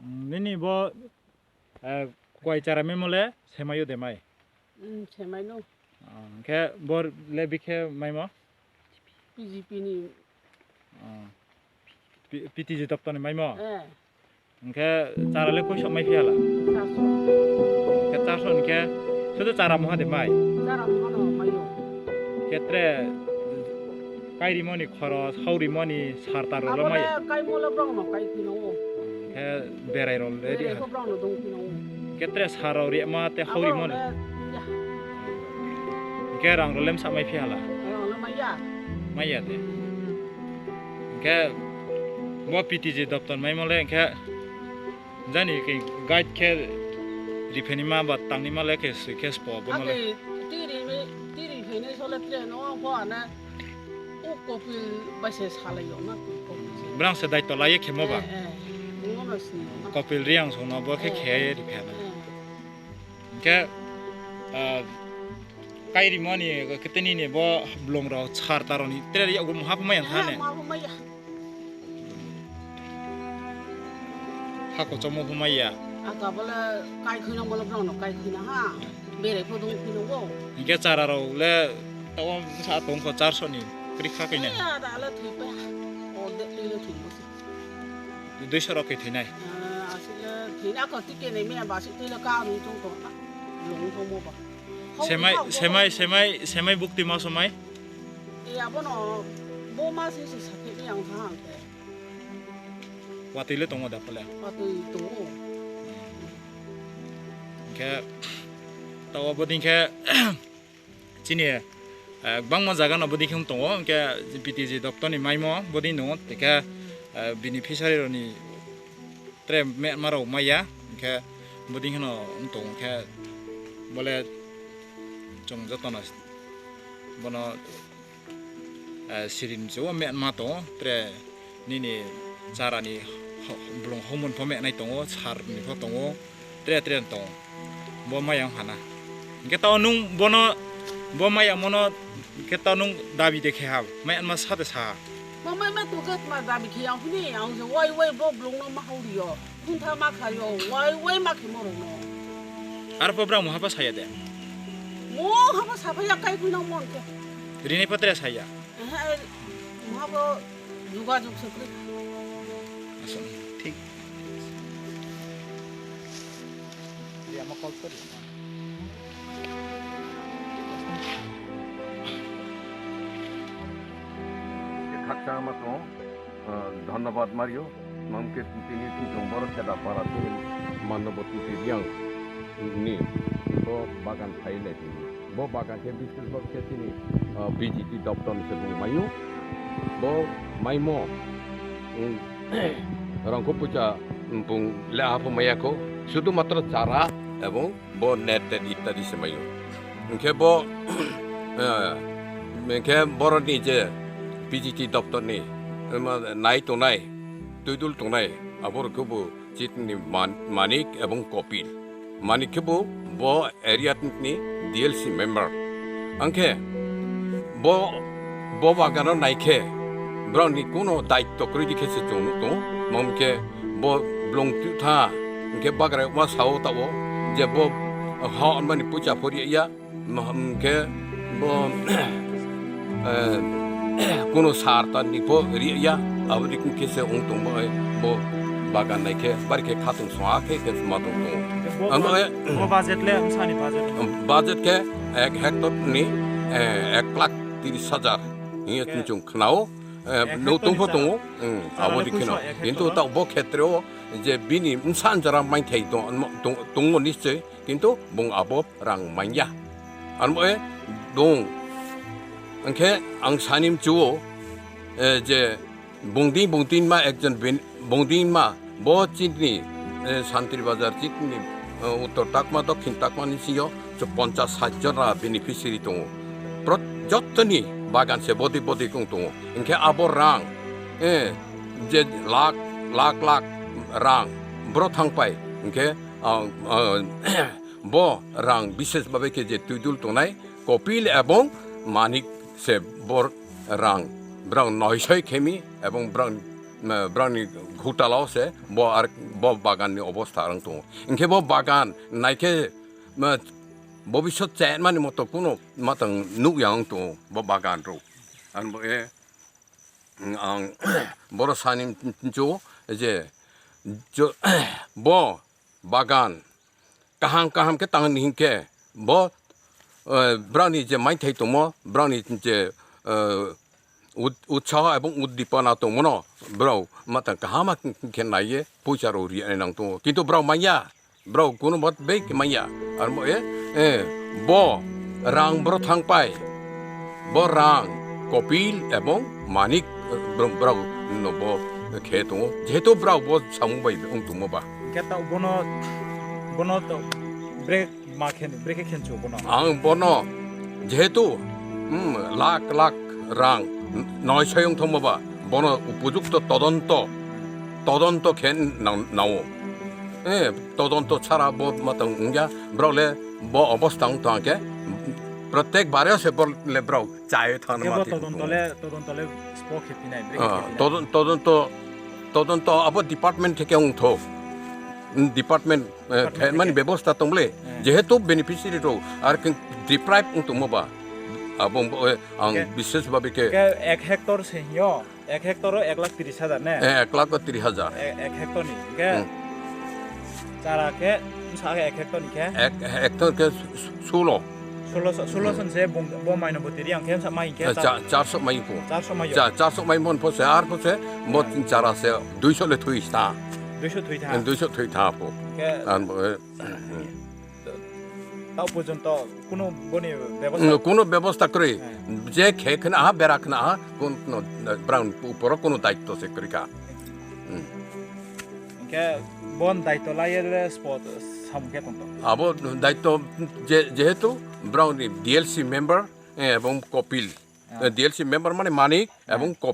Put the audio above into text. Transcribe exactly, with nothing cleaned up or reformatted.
Nini bo, eh, kwai chara memo le semaio de mai? Hmm, semaino. Ah, hwnkhe bo le bikhe maimo? P G P ni. Ah. P-, P T G doptor ni maimo? Eh. Hwnkhe chara le koisok mai phiya la? Charso. Hwnkhe charso hwnkhe sudu chara moha de mai? Chara moha no maio. Hwnkhe tre kai rimoni khoros, hau rimoni sar tar rok le mai? Abo le kai mo le borok no kai khwino o. Hwnkhe berai rok le ri ha? Berai ko borok no dong khwino o. Hwnkhe tre sar rok ri ma te hau rimo le? Abo rok le ya. Hwnkhe rang rok le msa mai phiya la? Rang le maiya. Maiya de. Hwnkhe bo P T G doptor maimo le hwnkhe jani ke guide khe ripheni ma ba tangni ma le khe swi khe spo bo ma le. Ake tiri mi, tiri pheni sole tre no pho ana. O Kopil bai se salai yo na Kopil se. Brang se daityo laiye khe mo ba? Eh, eh. Ngo no sini yo na. Kopil Riang song no bo khe khe ripheni. Eh. Hwnkhe, ah, kai rimoni, khe tini ni bo blong rok sar taroni, tere yago muha phamaya thane. Muha phamaya. Hako chomo phamaya. Aka bole kai khwina bole borok no kai khwina ha. Berai pho dong khwina go. Hwnkhe chara rok le tamo sa tong kho charso ni kri kha khaina. Ada le thwi pa. O de le thwi mo. Duiso rok khe thwinai? Ah, aswk le thwina kho tike ni mia ba aswk thwile ka nung tong tong na. Lung tong mo ba. Semai, semai, semai, semai bukti ma somai? E abono bo ma se se sakhe ni ang tha ang khe. Watwi le tongo da pale? Watwi tongo. Hwnkhe tao bodin khe Chini, eh, kwbangma jaga no bwdwi khe wng tongo, hwnkhe P T G doptor ni maimo bwdwi tongo, tei khe, eh, bini fishery rok ni tere mema rok maya, hwnkhe bwdwi kheno wng tongo, hwnkhe bole chwng jotono bono, eh, siring chuo mema tongo, tere nini chara ni ho-, blong homon pho menai tongo, sar ni pho tongo, tere tere tongo. Bo maya wng hana. Hwnkhe tao nwng bono, bo maya mono, hwnkhe tao nwng dabi de khe ha, maya ma sa de sa ha. Bo mai ma tu gat ma dabi khe yang hini, ang je wai wai bo blong no ma hau rio. Kuntha ma kha rio, wai wai ma khe mo rong no. Ar po brang mo hapa saya de? Mo hapa sa phai ya kai kui no mon khe. Rini patre saya. Ehe, mo hapa Jogajog se kwrwi. Aswk, thik. Dia ma call kori. Khaksa ma tongo, ah, dhonnobad mario. Mamke tini chwng borok kheda para tini Manoboti Riang ni bo bagan phai lai tini. Bo bagan khe bises bok khe chini, ah, B G T doptor ni se bung maio. Bo maimo, um, rangkho pucha, um, bung le apo maya kho. Sudu matro chara ebong bo net tet ittadi se maio. Hwnkhe bo, eh, hwnkhe borok ni je B G T doptor ni, um, nai tongnai, twidul tongnai, abo rok khe bo chini Man-, Manik ebong Kopil. Manik khe bo, bo area ni D L C member. Angkhe bo, bo bagano naikhe borokni kuno daitto kwrwi di khe se chwng nuk tongo. Mamkhe bo blong twi tha, hwnkhe bagrai ma sao tao je bo ha mani pucha phori ya. Hwnkhe bo, eh, kuno sar ta ni pho ri ya, abo ni khe se wng tong bo, eh, bo bagan nai khe, bari khe khatung song a khe, khe ma tong tongo. Bo, ang bo, eh, bo budget le, ang sani budget. Budget khe ek hectare ni, eh, ek lakh tiris hajar. Hiya chwng khnao, eh, no tong pho tongo, hmm, abo di kheno. Kintu ta bo khetre o je bini bwsa jara mai thai tong, tong, tongo nischoi, kintu bung abo rang manya. Amo e bung, angkhe ang sani mchuo, eh, je bungdi bungtin ma ekjon ben-, bungdi ma bo chini, eh, Santri Bazar chini, eh, uttor takma, dokhin takma ni sio cho ponchas sait jon ra beneficiary tongo. Prot-, jottoni bagan se bodi bodi kong tongo. Angkhe abo rang, eh, je lakh, lakh, lakh rang bro thangpai. Angkhe, ah, ah, bo rang bises babe khe je twidul tongnai Kopil ebong Manik se bor rang brang noisoi khemi ebong brang eh, brani ghutala o se bo ar bo bagan ni obostha wng tongo. Hinkhe bo bagan naikhe, eh, bobisot chenmani moto kuno matang nukya wng tongo bo bagan rok. Ang bo e, ang boro sani mchu je jo-, bo bagan kaham kaham khe tang ni hinkhe bo, eh, brani je maithai tongmo, brani je, eh, ut-, utsaho ebong uddipana tongmano borok matang kaham khe naiye puisa rok ri nang tongo, kintu borok manya, borok kuno mot bai khe manya. Aro mo e, eh, bo rang boro thang pai. Bo rang Kopil ebong Manik, eh, borok, borok no bo khe tongo. Jehetu borok bo samung bai wng tongmo ba. Hingke ta bono, bono to bre ma khen, bre khe khenchu bono. Ang bono jehetu, hmm, lakh lakh rang noi soyong thangma ba, bono upojukto todonto, todonto khe nang, nao. Eh, todonto chara bo matang wngya, borok le bo obostha wng tong khe, protek bare se bor le borok chai thang. Hingke ma bo ti todonto le, todonto le spo khe pinai, bre khe Ah, pinai. Todon-, todonto, todonto abo department theke wng thok. Hmm, department, eh, department khe mani theke. Bebosta tong ble, eh, jehetu beneficiary rok ar khe deprive wng tongma ba, abo wng bo, eh, ang Hingke, bises babe khe hingke ek hectare se hingyo. Ek hectare o ek lakh tris hajar ne? Eh, ek lakh tris hajar. E-, ek hectare ni. Hingke Hmm. chara khe, bwsa khe ek hectare ni khe? Ek hectare khe su-, su-, sulo. Sulo so-, sulo Hmm. son se bung, bo maino bo tiri ang khe sa mai khe Eh, cha-, cha-, charso mai ko. Charso mai yo. Cha-, charso mai mon po se, ar po se, mo Hmm. chara se duiso le thui sta. Duiso thui tha. Eh, duiso thui tha po. Hingke An bo, eh, Tao porjonto kuno boni bebosta? Mm, kuno bebosta kwrwi. Hmm. Je khe khna ha, bera khna ha, kun-, no, brang uporo kuno daitto se kwrwi kha. Mm. Hingke bon daitto laiye le spot samung khe tongto? Abo daitto je, jehetu brang ni D L C member, eh, ebong Kopil. Hmm. Eh, D L C member mane Manik, hmm, ebong Kopil.